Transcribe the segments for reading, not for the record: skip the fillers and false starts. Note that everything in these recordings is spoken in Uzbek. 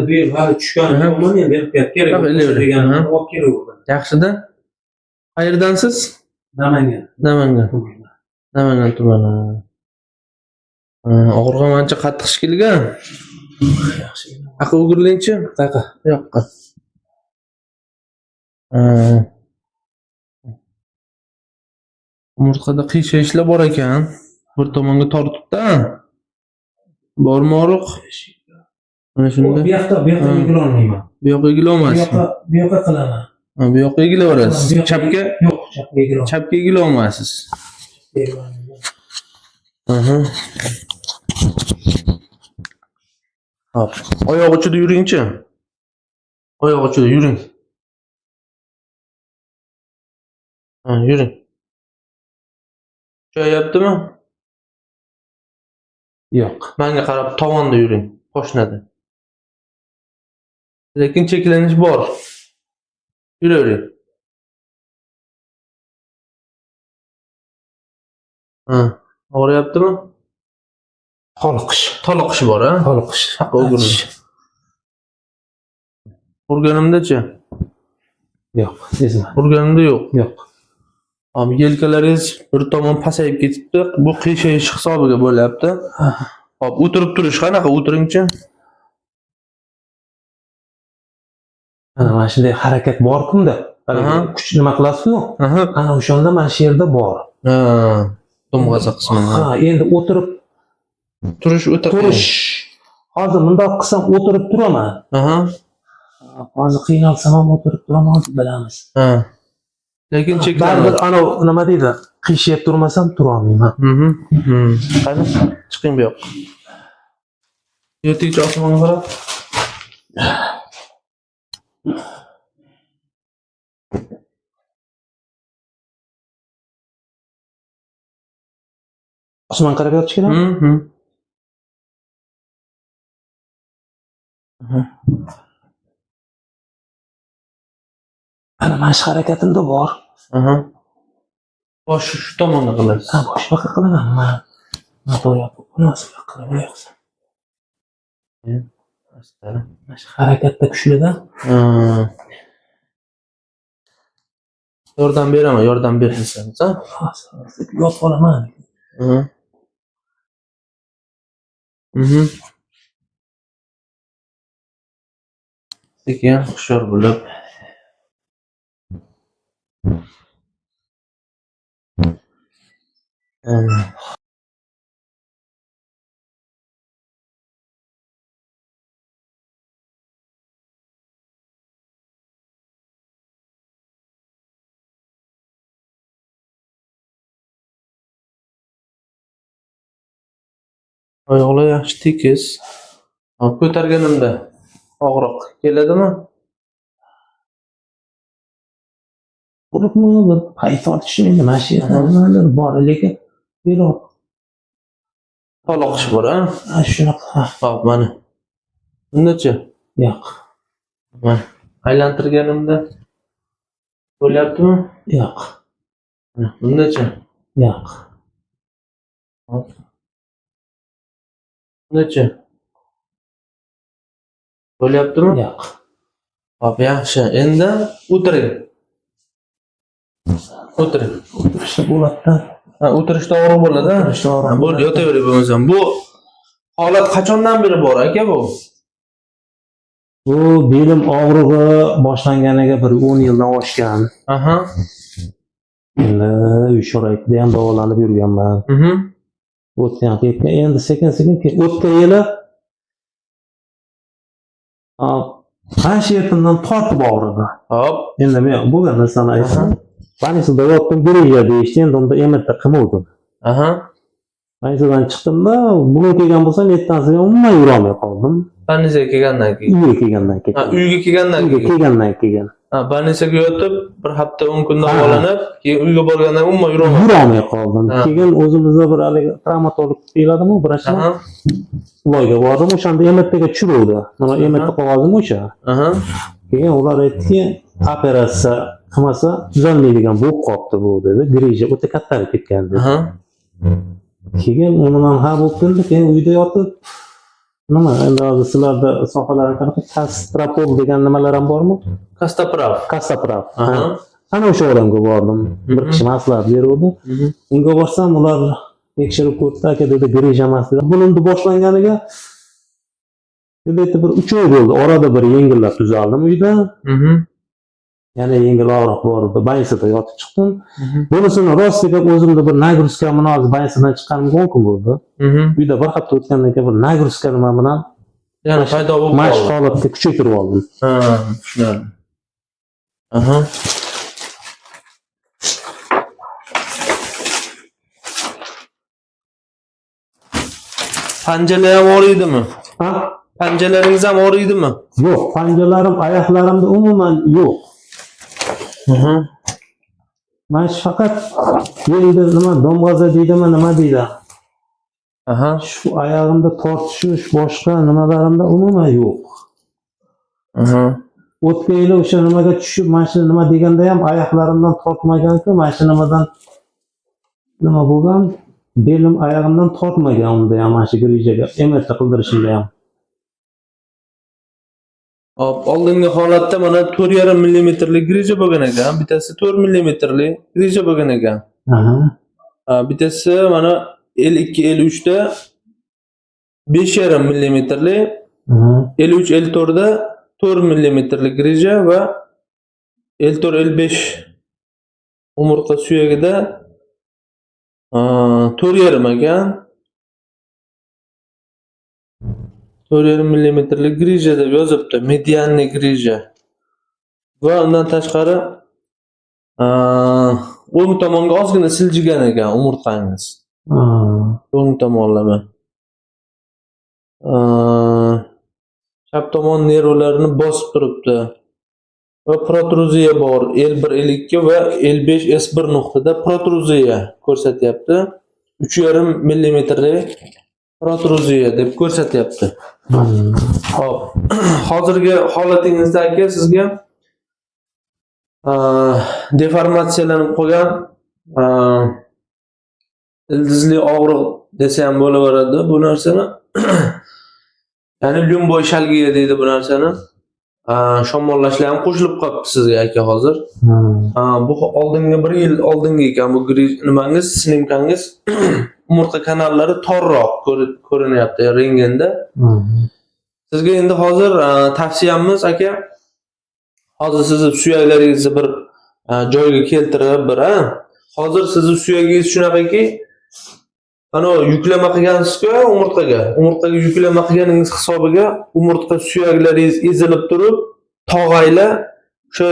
bu yil hali tushgani yo'qman, endi ehtiyot kerak Yo'q, bo'lsa degan Aha. olib kelaverdim. Yaxshida. Qayerdansiz? Namangan. Namangan. Namangan tumani. Ha, og'riq ham ancha qattiq shekilli. Yaxshi. Aql o'girilingchi. Qayoqqa? Bu yoqqa. Ha. Umurtqada qiyshayishlar bor ekan. Bir tomonga tortibdi. Bormi og'riq? Mana shunda. Bu yoqda, bu yoqda Ha. egilolmayman. Bu yoqqa Bu egilolmaysiz. yoqqa, bu yoqqa qilaman. Ha, bu yoqqa egilaverasiz. Bu yoqqa- Chapga, Yo'q, chapga egilolmayman. chapga egilolmaysiz. Egilolmayman. Aha. Hop. Oyoq uchida yuringchi. Oyoq uchida yuring. Ha, yuring. Kuchayaptimi? Yo'q. Menga qarab tovonda yuring, poshnada. Lekin cheklanish bor. Yuravering. Ha, og'riyaptimi? Toliqish. Toliqish bor, ha? Toliqish. Haqqa o'girildi. Urganimda-chi? Yo'q, sezmadim. Urganimda yo'q. Yo'q. Hop, yelkalaringiz bir tomon pasayib ketibdi. Bu qiyshayish hisobiga bo'lyapti. Hop, o'tirib turish qanaqa? O'tiringchi. Ana mana shunday harakat bor kunda. Aha. Kuch nima qilasiz-ku? Aha. Ana o'shanda mana shu yerda bor. Ha, tomg'aza qismi. Ha, endi o'tirib Turish o'ta qiyin. turish. Hozir bundoq qilsam o'tirib turaman. Aha. Hozir qiynalsam ham o'tirib turaman, hozir bilamiz. Ha. Lekin Baribir cheklanadi. anavi nima deydi? Qiyshayib turmasam turolmayman. Mhm. Mhm. Qani, chiqing bu yoqqa. Yo'tingchi osmonga qarab. Osmon qarab yotish kerak. Mhm. Ana mana shu harakatimda bor. Aha. Bosh shu tomonga qilasiz. Ha, bosh yoqqa qilaman. Man noto'g'ri yopib, nasib qilib yoqsa. Asta. Mana shu harakatda kuchlida. Ha. Yordam beraman, yordam ber desangiz, ha? Hozir yotib olaman. Mhm. Mhm. Sekin hushyor bo'lib. Oyoqlar yaxshi tekis. Hop, ko'targanimda og'riq keladimi? Uribmi bir payt otishim endi mana shu yerda nimadir bor, lekin bel Toliqish bor, ha? ha, shunaqa. Hop, mana. Bundachi? Yo'q. Mana. Aylantirganimda bo'lyaptimi? Yo'q. Mana, bundachi? Yo'q. Hop. Bundachi? Bo'lyaptimi? Yo'q. Hop, yaxshi. Endi o'tiring. O'tiring. O'tirishda bo'ladida. Ha, o'tirishda og'riq bo'ladi, ha? O'tirishda og'riq Ha, bo'ldi, yotavering bo'lmasam. Bu holat qachondan beri bor aka bu? Bu belim og'rig'i boshlanganiga bir 10 yildan oshgan. Aha. Endi uy sharoitida ham davolanib yurganman. Mhm. O'tgan ketgan. Endi sekin-sekin o'tgan yili mana shu yerimdan tortib og'ridi. Hop. Endi men bo'lgan narsani aytsam, больницада yotdim, grija deyishdi, endi unda MRT qilmovdim. Aha. Больницаdan chiqdimda, bugun kelgan bo'lsam, ertasiga umuman yurolmay qoldim. Больницаga kelgandan keyin. Uyga kelgandan keyin. Ha, uyga kelgandan Uyga keyin. kelgandan keyin. Ha, больницаga yotib, bir hafta 10 kun Ha. davolanib, keyin uyga borgandan keyin umuman yurolmadi. Yurolmay qoldim. Ha. Keyin o'zimizda bir haligi travmatolog deyiladimi, vrachlar? Aha. Ularga bordim, o'shanda MRTga tushiruvdi. Mana MRT qog'ozim o'sha. Aha. Keyin ular aytdiki, operatsiya qilmasa tuzalmaydigan bo'lib qolibdi bu dedi. Grija o'ta kattalib ketgan dedi. Aha. Keyin uni ham ha bo'lib keldi, keyin uyda yotib Nima endi hozir sizlarda sohalar qanaqa, kastropol degan nimalar ham bormi? Kostoprav. Kastoprav. Aha. Ana o'sha odamga bordim. Bir kishi maslahat beruvdi. Unga borsam, ular tekshirib ko'rdi, aka dedi, грыжа emas dedi. Buni endi boshlanganiga endi bir 3 oy bo'ldi. Orada bir yengillab tuzaldim uyda. Yana yengil og'riq bor edi. Больница da yotib chiqdim. Bunisini rost deb o'zimda bir нагрузка bilan hozir больница dan chiqqanimga 10 kun bo'ldi. Uyda bir hafta o'tgandan keyin bir нагрузка nima bilan Yana paydo bo'lib mana shu qoldi. holatga kuchaytirib oldim. Ha, tushunarli. Aha. Panjalar ham og'riydimi? Ha? Panjalaringiz ham og'riydimi? Yo'q, panjalarim, oyoqlarimda umuman yo'q. Mana shu faqat endi nima domg'aza deydimi, nima deydi. Aha. Shu oyog'imda tortishish, boshqa nimalarimda umuman yo'q. Aha. O'tgan yili o'sha nimaga tushib, mana shu nima deganda ham oyoqlarimdan tortmaganku, mana shu nimadan nima bo'lgan, belim oyog'imdan tortmagan unda ham, mana shu грыжа ga MRT qildirishimda ham. Hop, oldingi holatda mana 4,5 millimetrlik грыжа bo'lgan ekan, bittasi 4 millimetrlik грыжа bo'lgan ekan. Aha. Ha, bittasi mana L2 L3 da 5,5 millimetrlik, L3 L4 da 4 millimetrlik грыжа va L4 L5 umurtqa suyagida 4,5 ekan. 4,5 millimetrlik грыжа deb yozibdi. Медиальный грыжа. Va undan tashqari o'ng tomonga ozgina siljigan ekan umurtqangiz. O'ng tomonlama. Chap tomon nervlarini bosib turibdi. Va protruziya bor. L1, L2 va L5, S1 nuqtada protruziya ko'rsatyapti. 3,5 millimetrlik protruziya deb ko'rsatyapti. Xo'p, hozirgi holatingizda aka sizga deformatsiyalanib qolgan ildizli og'riq desa ham bo'laveradi bu narsani. Ya'ni люмбоисхиалгия deydi bu narsani. Shamollashlar ham qo'shilib qolibdi sizga aka hozir. Bu oldingi bir yil oldingi ekan bu nimangiz, снимка ngiz, umurtqa kanallari torroq ko'rinyapti rentgenda. Sizga endi hozir tavsiyamiz aka, hozir sizni suyaklaringizni bir joyiga keltirib bir, ha, hozir sizni suyagingiz shunaqaki, ana yuklama qilgansiz-ku umurtqaga. Umurtqaga yuklama qilganingiz hisobiga umurtqa suyaklaringiz ezilib turib, tog'aylar o'sha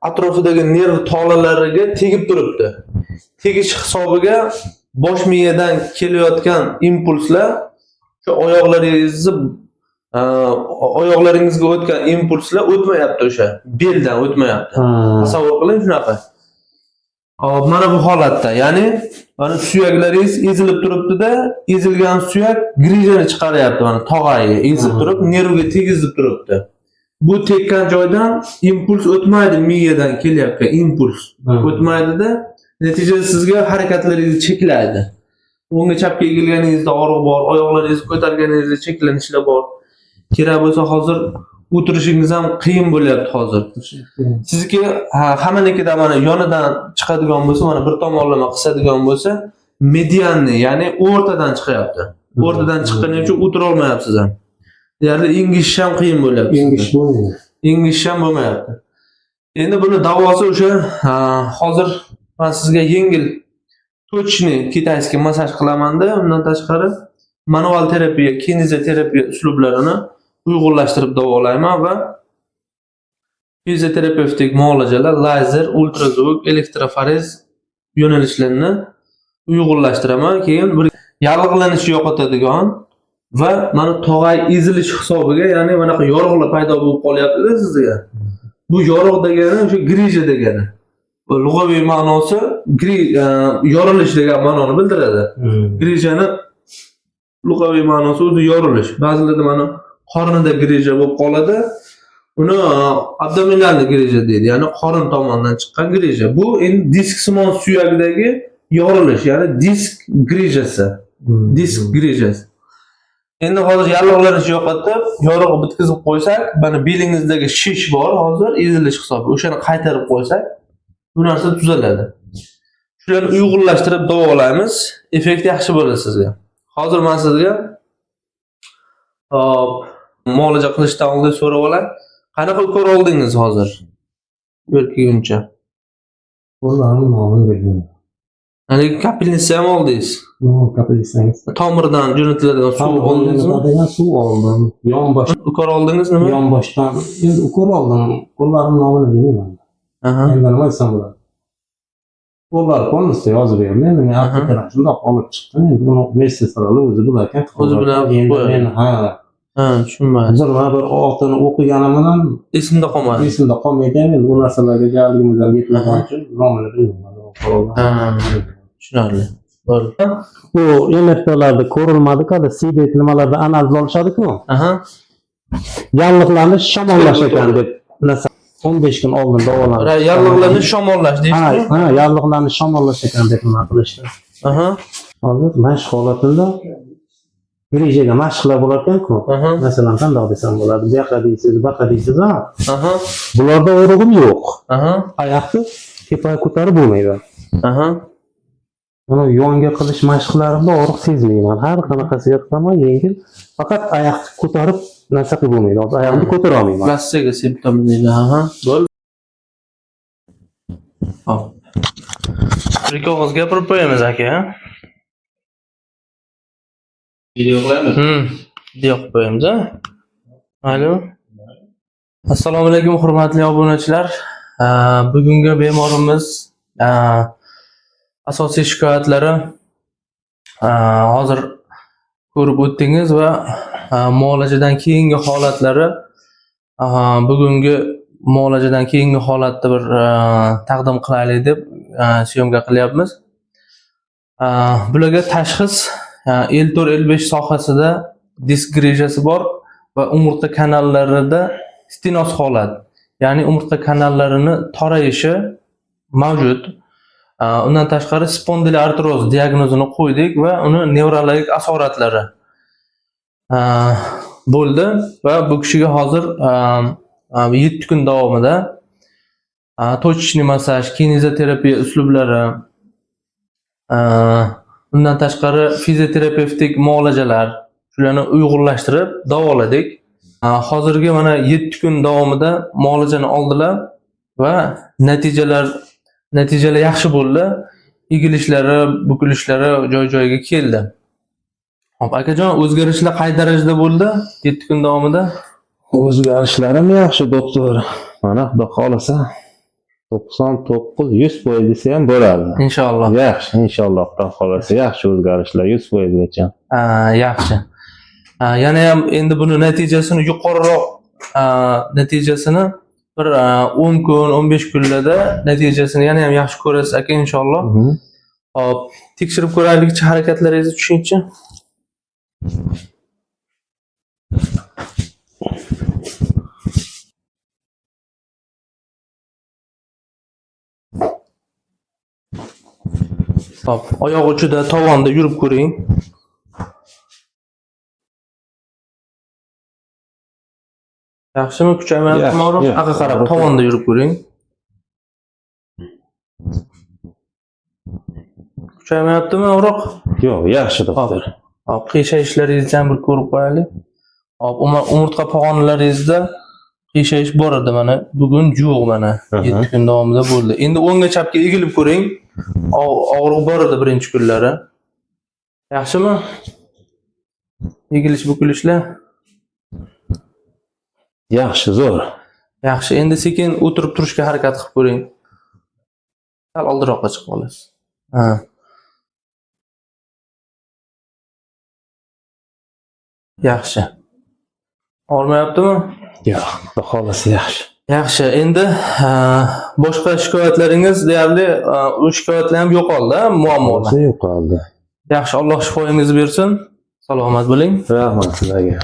atrofidagi nerv tolalariga tegib turibdi. Tegish hisobiga bosh miyadan kelayotgan impulslar shu oyoqlaringizni oyoqlaringizga o'tgan impulslar o'tmayapti, o'sha beldan o'tmayapti. Tasavvur qiling shunaqa. Hop, mana bu holatda, ya'ni mana suyaklaringiz ezilib turibdi-da, ezilgan suyak грыжа ni chiqaryapti, mana tog'ayi ezib turib, nervga tegizib turibdi. Bu tekkan joydan impuls o'tmaydi, miyadan kelayotgan impuls o'tmaydida, natijada sizga harakatlaringizni cheklaydi. O'ngga chapga egilganingizda og'riq bor, oyoqlaringizni ko'targaningizda cheklanishlar bor. Kerak bo'lsa hozir o'tirishingiz ham qiyin bo'lyapti hozir. Sizniki ha, hammanikida mana yonidan chiqadigan bo'lsa, mana bir tomonlama qisadigan bo'lsa, медиальный, ya'ni o'rtadan chiqyapti. O'rtadan chiqqani uchun o'tira olmayapsiz ham. Deyarli engishish ham qiyin bo'lyapti. Engish bo'lmaydi. Engishish ham bo'lmayapti. Endi buni davosi o'sha ha, hozir man sizga yengil точный китайский massaj qilamanda, undan tashqari manual terapiya, kinezoterapiya uslublarini uyg'unlashtirib davolayman va fizioterapevtik muolajalar, lazer, ultrazvuk, elektroforez yo'nalishlarini uyg'unlashtiraman. Keyin bir yallig'lanishni yo'qotadigan va mana tog'ay ezilish hisobiga, ya'ni manaqa yorug'lar paydo bo'lib qolyapti-da sizga. Bu yorug' degani o'sha грыжа degani. Bu lug'aviy ma'nosi yorilish degan ma'noni bildiradi. Грыжа ni lug'aviy ma'nosi o'zi yorilish. Ba'zilarda mana qornida грыжа bo'lib qoladi. Uni абдоминальный грыжа deydi, ya'ni qorin tomondan chiqqan грыжа. Bu endi disksimon suyagidagi yorilish, ya'ni disk грыжа si. Disk грыжа si. Endi hozir yallig'lanish yo'qotib, yorug'i bitkazib qo'ysak, mana belingizdagi shish bor hozir ezilish hisobi. O'shani qaytarib qo'ysak, bu narsa tuzaladi. Shularni uyg'unlashtirib davolaymiz. Effekt yaxshi bo'ladi sizga. Hozir men sizga hop, muolaja qilishdan oldin so'rab olay. Qanaqa ukol oldingiz hozir? Bu yerga kelguncha. Qo'llarimni nomini bilmayman. Haligi kapelnitsa ham oldingiz. No, kapelnitsangiz. Tomirdan jo'natiladigan suv oldingizmi? Degan suv oldim. Yonbosh Ukol oldingiz nima? yonboshdan endi ukol oldim. Qo'llarim nomini bilmayman. Aha. Endi nima desam bo'ladi? Qo'llar полностью yozib berdi. Endi men aptekadan shundoq olib chiqdim. Endi uni medsestralar o'zi bilarkan. O'zi bilan Endi qo'yadi. men ha, Ha, tushunmadim. hozir mana bir otini o'qiganim bilan Esimda qolmadi. esimda qolmaydi. Endi u narsalarga jalbimiz ham yetmagani uchun nomini bilmayman. Ha, tushunarli. Bo'ldi. Bu MRTlarda ko'rilmadi-ku, hali CBT nimalarda analiz olishadi-ku. Aha. Yallig'lanish shamollash ekan deb narsa 15 kun oldin davolanib. Yallig'lanish shamollash Ha, deyishdimi? ha, yallig'lanish shamollash ekan deb nima qilishdi. Aha. Hozir mashq holatida rejaga mashqlar bo'lar ekan-ku. Aha. Masalan, qandoq desam bo'ladi? Bu yoqqa deysiz, bu yoqqa deysiz, ha. Aha. Bularda og'rig'im yo'q. Aha. Oyoqni tepaga ko'tarib bo'lmaydi. Aha. Mana yonga qilish mashqlarimda og'riq sezmayman. Har qanaqasiga qilaman, yengil. Faqat oyoqni ko'tarib narsa qilib bo'lmaydi. Hozir oyog'imni ko'tara olmayman. Klassika simptom deydi. Aha. Bo'ldi. Hop. Bir ikki og'iz gapirib qo'yamiz aka, ha? Video qilaymi? Video qilib qo'yamiz, ha? Alo. Assalomu alaykum hurmatli obunachilar. Bugungi bemorimiz asosiy shikoyatlari hozir ko'rib o'tdingiz va muolajadan keyingi holatlari bugungi muolajadan keyingi holatni bir taqdim qilaylik deb syomka qilyapmiz. Bularga tashxis L4 L5 sohasida disk grejasi bor va umurtqa kanallarida stenoz holat, ya'ni umurtqa kanallarini torayishi mavjud. Undan tashqari spondiloartroz diagnozini qo'ydik va uni nevrologik asoratlari bo'ldi va bu kishiga hozir 7 kun davomida точечный massaj, kinezoterapiya uslublari, undan tashqari fizioterapevtik muolajalar, shularni uyg'unlashtirib davoladik. Hozirgi mana 7 kun davomida muolajani oldilar va natijalar yaxshi bo'ldi. Egilishlari, bukilishlari joy-joyiga keldi. Hop, akajon, o'zgarishlar qay darajada bo'ldi 7 kun davomida? O'zgarishlarim yaxshi, doktor. Mana xudo xohlasa 99 100% desa ham bo'ladi. Inshaalloh. Yaxshi, inshaalloh xudo xohlasa yaxshi o'zgarishlar 100% gacha. Yaxshi. Yana ham endi buni natijasini yuqoriroq natijasini bir 10 kun, 15 kunlarda natijasini yana ham yaxshi ko'rasiz aka inshaalloh. Hop, tekshirib ko'raylikchi, harakatlaringizni tushingchi. Hop, oyoq uchida tovonda yurib ko'ring. Yaxshimi? Kuchaymayaptimi Yaxshi, og'riq? yaxshi. Aqqa qarab tovonda yurib ko'ring. Kuchaymayaptimi og'riq? Yo'q, yaxshi doktor. Hop, qiyshayishlaringizni ham bir ko'rib qo'yaylik. Hop, umurtqa pog'onalaringizda qiyshayish bor edi mana. Bugun yo'q mana. 7 kun davomida bo'ldi. Endi o'ngga chapga egilib ko'ring. Og'riq bor edi birinchi kunlari. Yaxshimi? Egilish bukilishlar? Yaxshi, zo'r. Yaxshi. Endi sekin o'tirib turishga harakat qilib ko'ring. Sal oldinroqqa chiqib olasiz. Ha. Yaxshi. Og'rimayaptimi? Yo'q, xudo xohlasa yaxshi. Yaxshi. Endi boshqa shikoyatlaringiz deyarli u shikoyatlar ham yo'qoldi, muammolar. Yo'qoldi. Yaxshi, Alloh shifoyingizni bersin. Salomat bo'ling. Rahmat sizlarga.